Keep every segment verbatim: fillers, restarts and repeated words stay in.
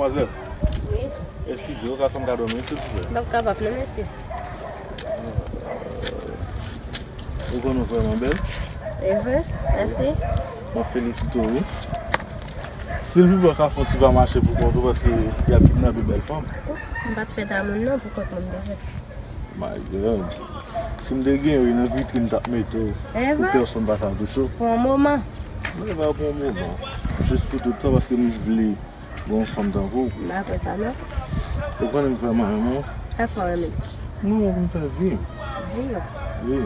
Madmwazèl, eskize, ou ka fè m kado yon minit, silvouplè? M p ap kapab non, mesye. Ou konn ou vrèman bèl. E vre? Mèsi. Mwen felisite w, wi. Silvouplè, ou ka fè yon ti pa mache pou kont ou, paske y ap kidnape bèl fanm. M pa t fèt a moun non, pou kont mwen m te fèt. My God. Si m te gen yon nan vitrin, m t ap mete w pou pèsonn pa ka touche w. Pou yon moman. Mwen pa pou yon moman. Jis pou tout tan, paske m vle gen yon fanm tankou w. M pa kwè sa non. Ou konnen m vrèman renmen w. Sa fè w renmen m? Non, pou m fè vi. Vi? Wi.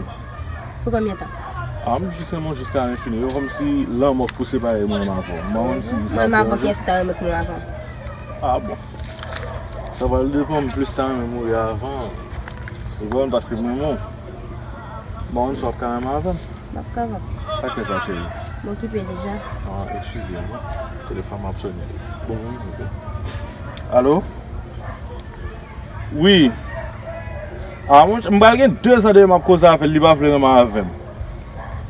Pou konbyen tan? A, m jis renmen w jiska lenfini. Yo kòmsi lanmò k pou separe mwen menm avè w. M pa konn si sa... Mwen menm avè w, kiyès ou ta renmen k mouri avan? A bon. Sa pral depann, m plis ta renmen mouri avan. Ou konprann, paske mwen menm, m pa konn si w ap ka renmen avè m. M ap kapab. Sa k fè sa, cheri? M okipe deja. A, eskize m. Telefòn m ap sonnen. Bon, wi, ok. Alo? Wi. A, monchè, m pral gen de zan depi m ap koze avè l, li pa vle renmen avè m.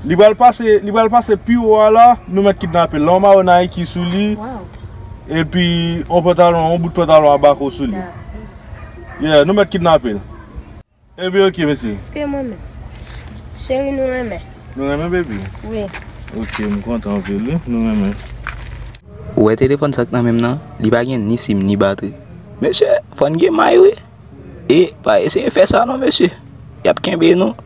Li pral pase, li pral pase pi wo a la, nou mèt kidnape l. La, yon mayo Nike sou li. Wow. Epi, yon pantalon, yon bout pantalon abako sou li. Yeah, nou mèt kidnape l. Epi, ok, mesye. Èske mwen menm? Cheri, nou renmen. Nou renmen, baby? Wi. Ok, m kontan anpil, wi. Nou renmen. Ou wè telefòn sa k nan men m nan? Li pa gen ni sim, ni batri. Mesye, fò n gen may, wi. E, pa eseye fè sa non, mesye. Y ap kenbe nou.